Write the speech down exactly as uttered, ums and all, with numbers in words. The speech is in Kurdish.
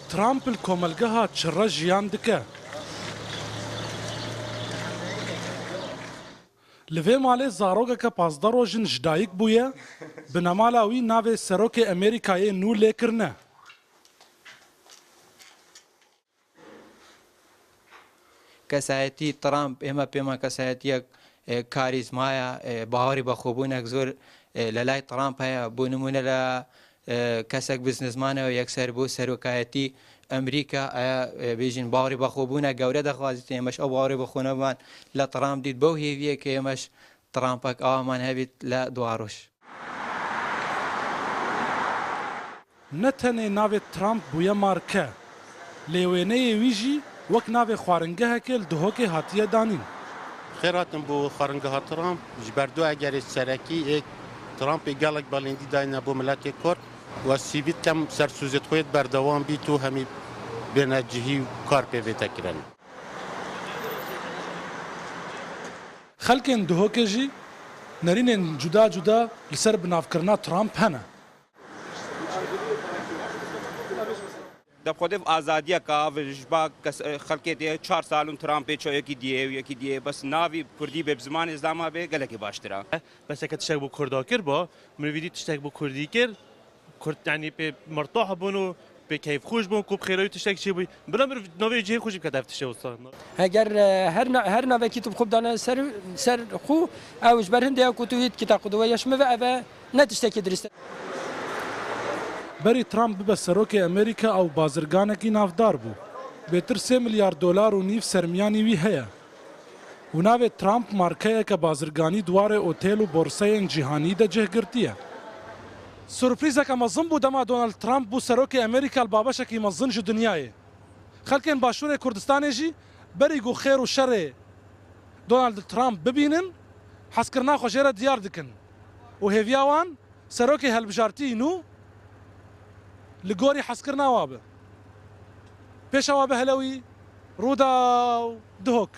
Trump li komelgeha çi re jiyan dike? Li vê malê zarokeke pazdeh rojin ji dayik bûye, binemala wî navê serokê Amerîkayê nû lê kirine. Kesayetî Trump ême pê me kesayetiyek e, karîzmaya, e, bawerî bexwebûnek zor e, li lay Trump heye. Bo nimûne le e, kesek biznesman e û yekser bû serokayetî Amerîka, aya e, bêjin bawerî bexwebûnek gewre dixwazît. Êmeş ew bawerî bexwebûnek li Trump dît. Bew hêviyê ke êmeş Trumpek awa man hebît li dua roj. Ne tenê navê Trump bûye marke, lê wêneyê wî jî wek navê xwaringehekê li Duhokê hatiye danîn. Xêr hatin bo xwaringeha Trump. Ji ber du egerê serekî ê Trumpê gelek belêndî dayne bo miletê Kurd û ez hêvî dikem sersûziyet xwe yê berdewam bît û hemî bêne cihî û kar pê vête kirin. Xelkên Duhokê jî nerînên cuda cuda li ser binavkirina Trump hene. Deb xwedê azadiyek a ji ba kes- xelkê dê çar sal û Trumpê ço yekî diyê û yekî diyê bes navî kurdî bê bi zimanê zama bê gelekê baştir a. Bes heke tiştek bo kurda kir ba, mirovî dî tiştek bo kurdî kir, kurd yanî pê mirtah bûn û pê keyfxweş bûn ku bi xêra wî tiştek çêbûyî. Bila mirov navê cihê xwe jî bikete ev tiştê wisa. Heger her her navekî tu bi xwe bidane ser ser xwe, ew ji ber hindê ya ku tu wî dikite qudwe ya ji min ve ev e ne tiştekî dirist e. Berî Trump bibe serokê Amerîka ew bazirganekî navdar bû. Bêtir sê milyar dolar û nîv sermiyanî wî heye. Û navê Trump markeyeke bazirganî di warê otêl û borseyên cîhanî de cih girtiye. Surprîzeke mezin bû dema Donald Trump bû serokê Amerîka li babeşekî mezin ji dinyayê. Xelkên Başûrê Kurdistanê jî berî ku xêr û şerê Donald Trump bibînin, hezkirina xwe jê re diyar dikin û hêviya wan serokê hilbijartî nû li gorî hezkirina wa be. Pêşewa be hele wî Rûdaw Duhok.